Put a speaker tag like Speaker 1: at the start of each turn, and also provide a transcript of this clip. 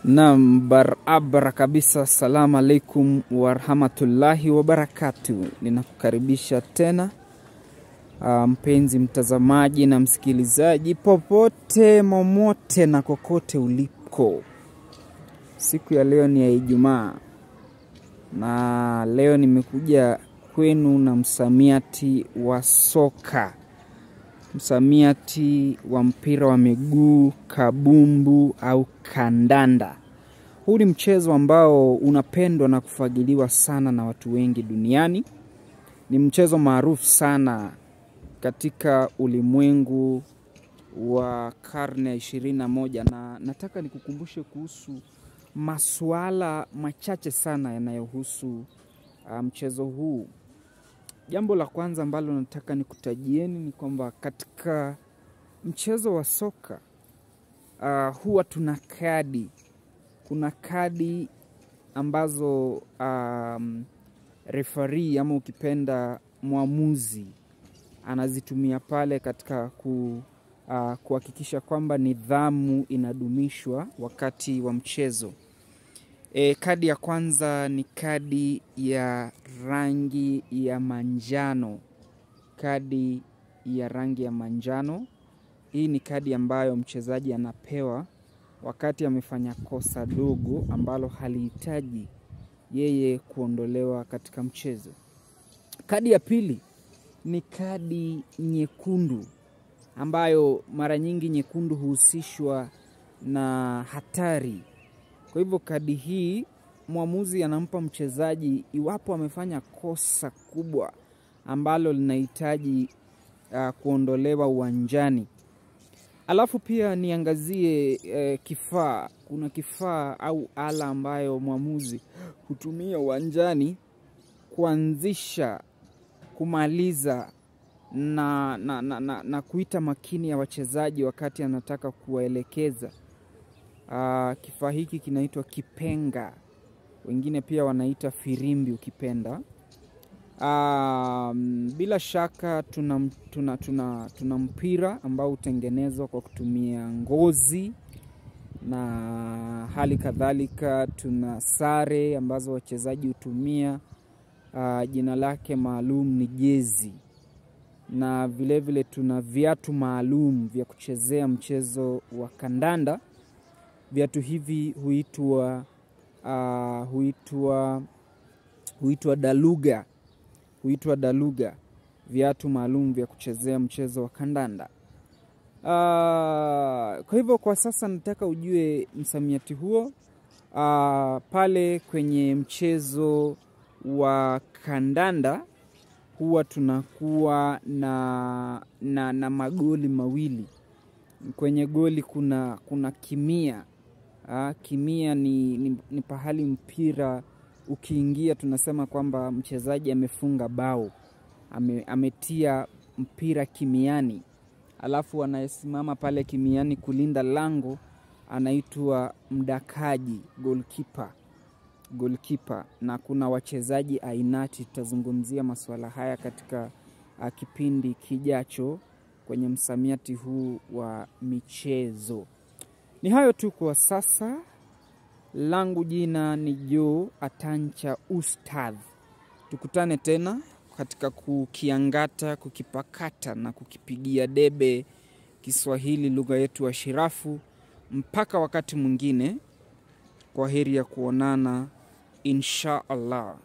Speaker 1: Naam, barabara kabisa. Salamu alaikum warahmatullahi wabarakatuh. Ninakukaribisha tena mpenzi mtazamaji na msikilizaji popote momote na kokote uliko. Siku ya leo ni ya Ijumaa, na leo nimekuja kwenu na msamiati wa soka, msamiati wa mpira wa miguu, kabumbu au kandanda. Huu ni mchezo ambao unapendwa na kufagiliwa sana na watu wengi duniani. Ni mchezo maarufu sana katika ulimwengu wa karne ya 21, na nataka nikukumbushe kuhusu masuala machache sana yanayohusu mchezo huu. Jambo la kwanza ambalo nataka nikutajieni ni kwamba katika mchezo wa soka huwa tuna kadi. Kuna kadi ambazo referee ama ukipenda mwamuzi anazitumia pale katika kuhakikisha kwamba nidhamu inadumishwa wakati wa mchezo. Kadi ya kwanza ni kadi ya rangi ya manjano. Kadi ya rangi ya manjano. Hii ni kadi ambayo mchezaji anapewa wakati amefanya kosa dogo ambalo halihitaji yeye kuondolewa katika mchezo. Kadi ya pili ni kadi nyekundu, ambayo mara nyingi nyekundu huhusishwa na hatari. Kwa hivyo kadi hii mwamuzi anampa mchezaji iwapo amefanya kosa kubwa ambalo linahitaji kuondolewa uwanjani. Alafu pia niangazie kifaa. Kuna kifaa au ala ambayo mwamuzi hutumia uwanjani kuanzisha, kumaliza na kuita makini ya wachezaji wakati anataka kuwaelekeza. Kifaa hiki kinaitwa kipenga. Wengine pia wanaita firimbi ukipenda. Bila shaka tuna mpira ambao hutengenezwa kwa kutumia ngozi, na hali kadhalika tuna sare ambazo wachezaji hutumia. Jina lake maalum ni jezi. Na vile vile tuna viatu maalum vya kuchezea mchezo wa kandanda. Viatu hivi huitwa daluga. Huitwa daluga, viatu maalum vya kuchezea mchezo wa kandanda. Kwa hivyo kwa sasa nataka ujue msamiati huo. Pale kwenye mchezo wa kandanda huwa tunakuwa na magoli mawili. Kwenye goli kuna kimia. Kimia ni pahali mpira ukiingia tunasema kwamba mchezaji amefunga bao, ametia mpira kimiani. Alafu anayesimama pale kimiani kulinda lango anaitwa mdakaji, goalkeeper. Goalkeeper. Na kuna wachezaji ainati. Tutazungumzia masuala haya katika kipindi kijacho kwenye msamiati huu wa michezo. Ni hayo tu kwa sasa. Langu jina ni Joe Atancha Ustadh. Tukutane tena katika kukiangata, kukipakata na kukipigia debe Kiswahili, lugha yetu ya shirafu. Mpaka wakati mwingine, kwa heri ya kuonana, insha Allah.